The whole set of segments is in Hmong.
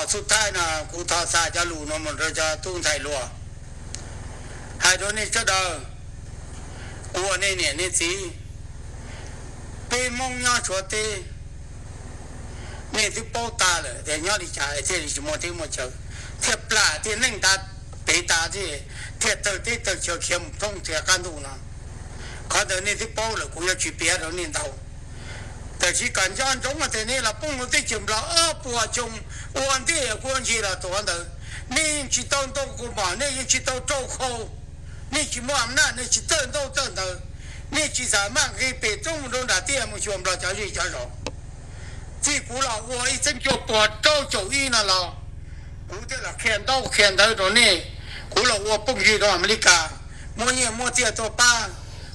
Txuj thaij no kuv thov xa cov lus no mus rau cov tub ntxhais hluas, hais rau nej sawv daws, kuv ua nej niam nej txiv, peb Hmoob nyob Suav teb, nej twb paub tas lawm tias nyob li cas thiaj li tsis muaj teb muaj chaw, thiaj plam thiaj neej tas pem tas thiab, thiaj tawg teb tawg chaw khiav mus thoob txhia qab ntuj no. Qhov ntawd nej twb paub lawm, kuv yuav tsis piav rau nej ntau. Tab sis kom nco ntsoov tias nej los poob lub teb chaws Nplog ob puas xyoo, ua ntej kuv ua ntsis los tuav ntawd, nej yeej tsis tau ntau kaus mom, nej yeej tsis tau rau khau, nej tsis muaj am naj, nej tsis txawj ntaub txawj ntawv, nej tsis xam maj nqis pem roob mus rau nram tiaj mus xyuas Nplog cov zej cov zos. Txij kuv los ua ib txhiab cuaj puas rau caum ib no los, kuv thiaj los qhia ntaub qhia ntawv rau nej. Kuv los ua phooj ywg rau Amelikas, muab nyiaj muab txiaj tuaj pab,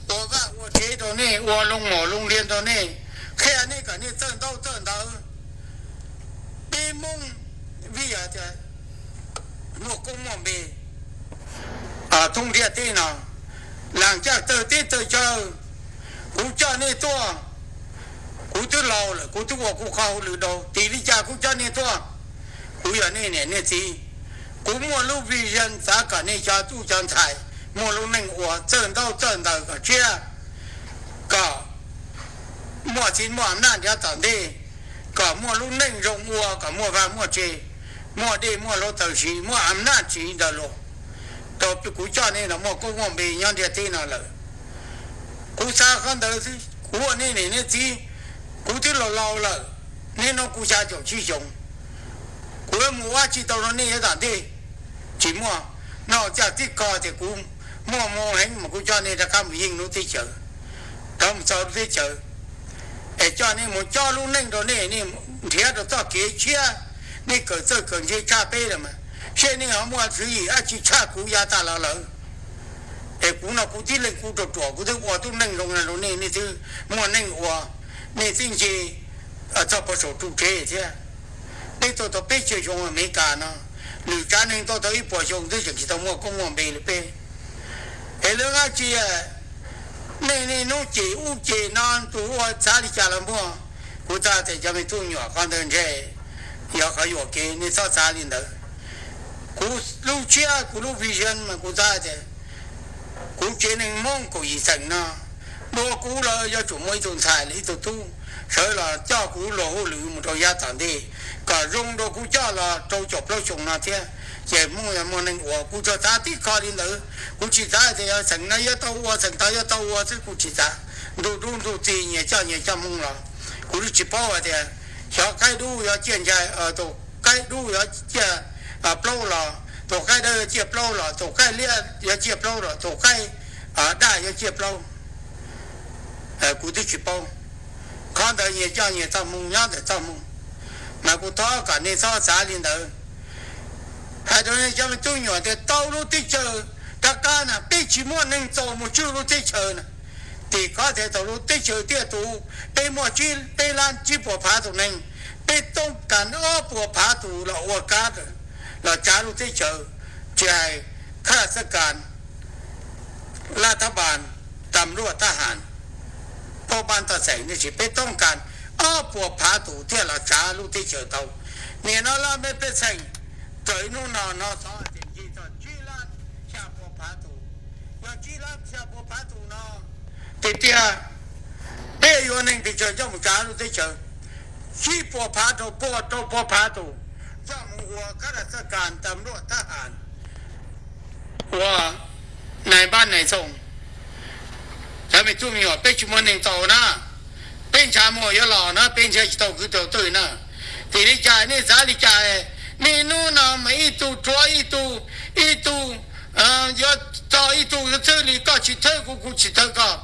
ua vaj ua tsev rau nej, ua loo mom loo lias rau nej, qhia nej kom nej txawj ntaub txawj ntawv. Peb Hmoob vim tias muaj koob muaj npe thoob ntiaj teb no, laas caj tawg teb tawg chaw. Kuv coj nej tuaj, kuv twb laus lawm, kuv twb ua kuv qhov hauj lwm dhau, tim li cas kuv coj nej tuaj? Kuv yog nej niam nej txiv, kuv muaj lub vision xav kom nej cov tub cov ntxhais muaj lub neej ua, txawj ntaub txawj ntawv kom tshiab, kom muaj txiv muaj am naj nrhiav tom ntej, kom muaj lub neej zoo ua, kom muaj vaj muaj tse, muaj dej muaj hlua taws siv, muaj am naj tsiv ntawd los rau kuv coj nej los muaj koob muaj npe nyob ntiaj teb no lawm. Kuv xav qhov ntawd xwb, kuv ua nej niam nej txiv, kuv twb laus laus lawm, niaj hnub kuv xya caum tsib xyoos, kuv yuav mus ua tsi tau rau nej yav tom ntej? Tsis muaj. Noj caj tib ko tias kuv muaj hmoo heev mas kuv coj nej rov qab mus yeej lub teb chaws, rov mus txog lub teb chaws, es coj nej mus cob lub neej rau nej, nej nrhiav rau txoj kev tshiab, nej kawm txawj kawm ntse tshaj peb lawm mas, seb nej ho muaj tswv yim dab tsi tshaj kuv yav tas los lawm. Es kuv no kuv tib leeg kuv ruam ruam kuv twb ua tub neej zoo no rau nej, nej twb muaj neej ua, nej twb nce txog puag saum ru tsev thiab. Peb tuaj tau peb caug xyoo Amelikas no, lwm tsav neeg tuaj tau ib puas xyoo twb tseem tsis tau muaj koob muaj npe li peb. Es lawv dab tsi, nej niaj hnub cem ub cem no, tus ua txhav li cas los muaj. Kuv xav tias cov me tub me nyuam, qhov ntawd ntshe yog qhov yuam kev, nej txhob xav li ntawd. Kuv lub tshiab, kuv lub vision mas kuv xav tias kuv tsev neeg Hmoob kaum yim xeem no, ntua kuv los yuav tsum muaj ib tug ntxhais los ib tug tub sawv los coj kuv luag hauj lwm mus rau yav tom ntej, kom zoo dua kuv coj los rau caum plaub xyoo no thiab, ces Hmoob yuav muaj neej ua. Kuv tsuas xav tib qho li ntawd, kuv tsis xav tias yog xeem no yuav tau ua, xeem tod yuav tau ua xwb, kuv tsis xav. Ntuj dub ntuj txig, nyias coj nyias coj hmoo los, kuv twb tsis paub hais tias xyov qaib dub yuav ciaj ntsais, tus qaib dub yuav ciaj plaub los, tus qaib dawb yuav ciaj plaub los, tus qaib liab yuav ciaj plaub los, tus qaib daj yuav ciaj plaub. Kuv twb tsis paub. Qhov ntawd nyias coj nyias txoj hmoo nyob ntawm txoj hmoo, mas kuv thov kom nej txhob xav li ntawd. Hais rau nej cov me tub me nyuam tias tau lub teb chaws rov qab na, peb tsis muaj neeg txaus mus tswj lub teb chaws na. Tim ko thiaj tau lub teb chaws tiaj tus, peb muaj tsib, peb lab tsib puas phav tus neeg, peb toob kas ob puas phav tus los ua kab, los tsav lub teb chaws, tsis hais khab laj xab kas, laj thab npas, tas luaj thab has, pab npab toj xeem, tiam sis peb toob kas ob puas phav tus thiaj los tsav lub teb chaws tau. Nim no laj mej pej xeem raws ib hnub no no xov tias nce txog tsib lab xya puas phav tus. Yog tsib lab xya puas phav tus no, tiag tiag peb yuav neeg pes tsawg coj mus tsav lub teb chaws? Tsib puas phav rau puas rau puas phav tus coj mus ua khab laj xab kas, tas luaj thab has, ua nais npab nais txoos. Cov me tub me nyuam, peb tsis muaj neeg txaus na, peb ntshav muag yuav los na, peb nrhiav tsis tau kwv tau tij na. Tim li cas nej xav li cas? Niaj hnub no mas ib tug rhuav ib tug, ib tug yuav txog ib tug yuav txhawb li, koj tsis thawb kuv, kuv tsis thawb koj,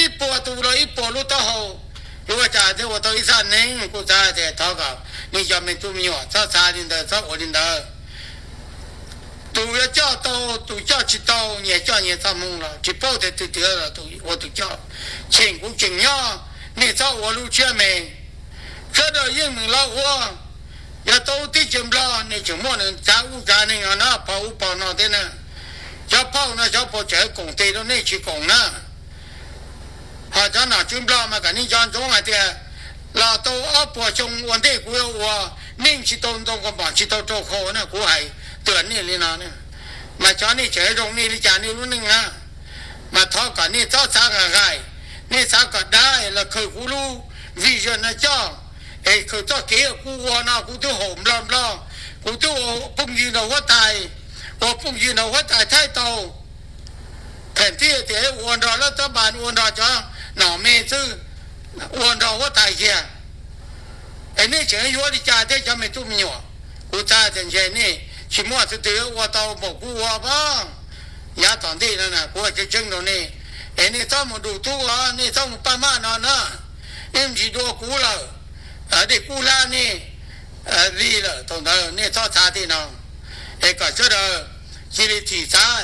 ib puas tus los ib puas lub taub hau. Yuav ua cas thiaj ua tau ib txoj neeg? Kuv xav tias thov kom nej cov me tub me nyuam txhob xav li ntawd, txhob ua li ntawd. Tus yuav coj tau, tus coj tsis tau, nyias coj nyias txoj hmoo los tsis paub tias twg twg los tus ua tus coj. Cheem kuv tseem nyob, nej txhob ua lub siab me. Sawv daws yeej meem los ua. Yog tau teb chaws Nplog nej tseem muaj nws tsav ub tsav neeg no na, phau ub phau no thiab na. Cov phauj no cov phauj tseem koom tes rau nej tsis koom na. Ho cov nom tswv Nplog mas kom nej nco ntsoov hais tias los tau ob puas xyoo ua ntej kuv yuav ua, Nej tsis tau ntoo kaus mom tsis tau rau khau na, kuv hais tuam nej li no. Mas cov nej tseem zoo nej li cas nej lub neej na, mas thov kom nej txhob xav nqhis nqhis, nej xav kom dab los khaws kuv lub vision no coj, es khaws txoj kev kuv ua no kuv twb haum nplog nplog, kuv twb ua phooj ywg nraug huab tais, ua phooj ywg nraug huab tais Thaib tau, phem thiaj tias ua nrog lawv tab npas ua nrog cov nom me xwb, ua nrog huab tais kiag. Es nej tseem yuav li cas thiab cov me tub me nyuam? Kuv xav tias ntshe nej tsis muaj tus twg ua tau npaum kuv ua pab. Yav tom ntej no kuv hais tseeb tseeb rau nej, es nej txhob mus du tub os, nej txhob mus paj maj no na, nej ntsis dua kuv lawm, dej kub hlab nej li lawm. Thaum ntawd nej txhob xav tej no, es kom sawv daws cia li thim xav,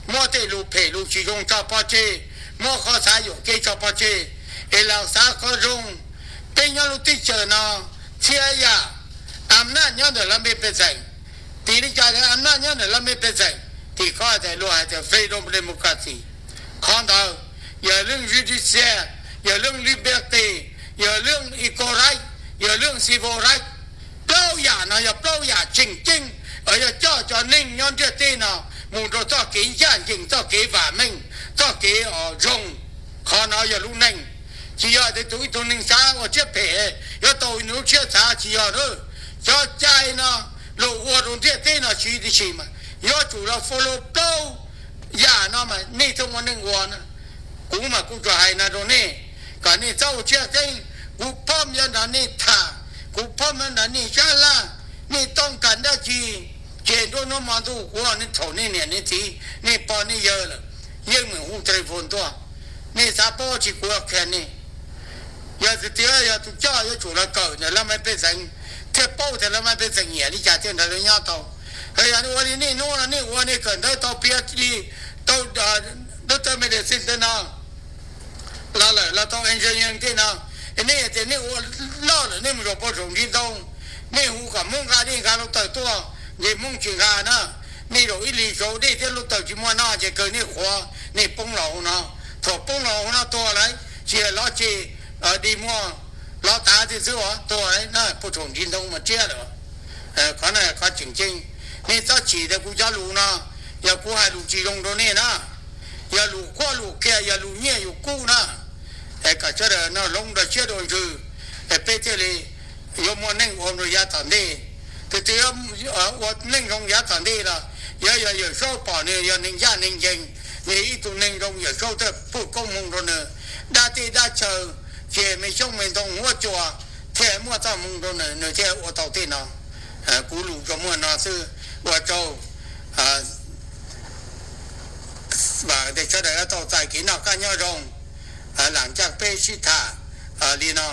muab tej lus phem lus tsis zoo tso pov tseg, muab qhov xav yuam kev tso pov tseg, es los xav qhov zoo. Peb nyob lub teb chaws no, txhia yam am naj nyob ntawm lawv me pej xeem. Tim li cas lawv am naj nyob ntawm lawv me pej xeem? Tim qhov tias luag hais tias freedom democracy. Qhov ntawd yog lub judicial, yog lub liberty, yog lub equal right, yog lub civil right. Plaub yam no yog plaub yam tseem ceeb uas yog coj cov neeg nyob ntiaj teb no mus rau txoj kev ncaj ncees, txoj kev vam meej, txoj kev zoo. Qhov no yog lub neej, tsis yog tias tus ib tug neeg xav ua siab phem yuav tau nws lub siab xav, tsis yog na. Cov cai no luag ua rau ntiaj teb no tsis tib si mas yuav tsum los follow plaub yam no mas nej thiaj muaj neej ua na. Kuv mas kuv tsuas hais no rau nej, kom nej txhob ua siab ceeb. Kuv phob nyob nrog nej tham, kuv phob nyob nrog nej sab laj, nej tooj kam dab tsi, ces nruab hnub hmo ntuj kuv ua nej thaum nej niam nej txiv nej pog nej yawg lawm, yeej meem hu telephone tuaj. Nej xav paub tsis kuv qhia nej. Yog tias yog tus coj yuav tsum los kawm ntawm lawv me pej xeem, thiaj paub tias lawv me pej xeem nyiam li cas thiaj nrog lawv nyob tau. Yog ua li nej hnub no nej ua nej kawm ntawv tau PhD, tau doctor medicine tej no los lawm, los tau engineer tej no, nej tias nej ua loj lawm nej mus zaum pov saum ntsis ntoo, nej hu kom Hmoob nqa dej nqa lub taws tuaj, ntshe Hmoob tsis nqa na. Nej zaum ib hlis zaum dej thiab lub taws tsis muaj noj ces kawg nej qhuav nej poob los hauv no. Thaum poob los hauv no tuag lawm, tsis yog lov tseg, dig muag lov tav tej xwb os, tuag lawm na, pov saum ntsis ntoo mas siab lawm. Qhov no qhov tseem ceeb, nej txhob chim tias kuv cov lus no yog kuv hais lus tsis zoo rau nej na. Yog lus qhuab lus qhia, yog lus nyiaj yus kub na. Es kom sawv daws no hloov dua siab dua ntsws, es peb thiaj li yuav muaj neej ua rau yav tom ntej. Tus twg ua neej zoo yav tom ntej los yuav yog Yawm Saub pom nws yog neeg ncaj neeg ncees, nws ib tug neeg zoo Yawm Saub thiaj pub koob hmoov rau nws. Dab teb dab chaw, ces me xyoob me ntoo huab cua thiaj muaj txoj hmoov rau nws, nws thiaj ua tau tej no. Kuv lus tsuas muaj no xwb, ua tsaug. Vam tias sawv daws yuav tau txais kev noj qab nyob zoo, lam ncaj peb sib tham li no.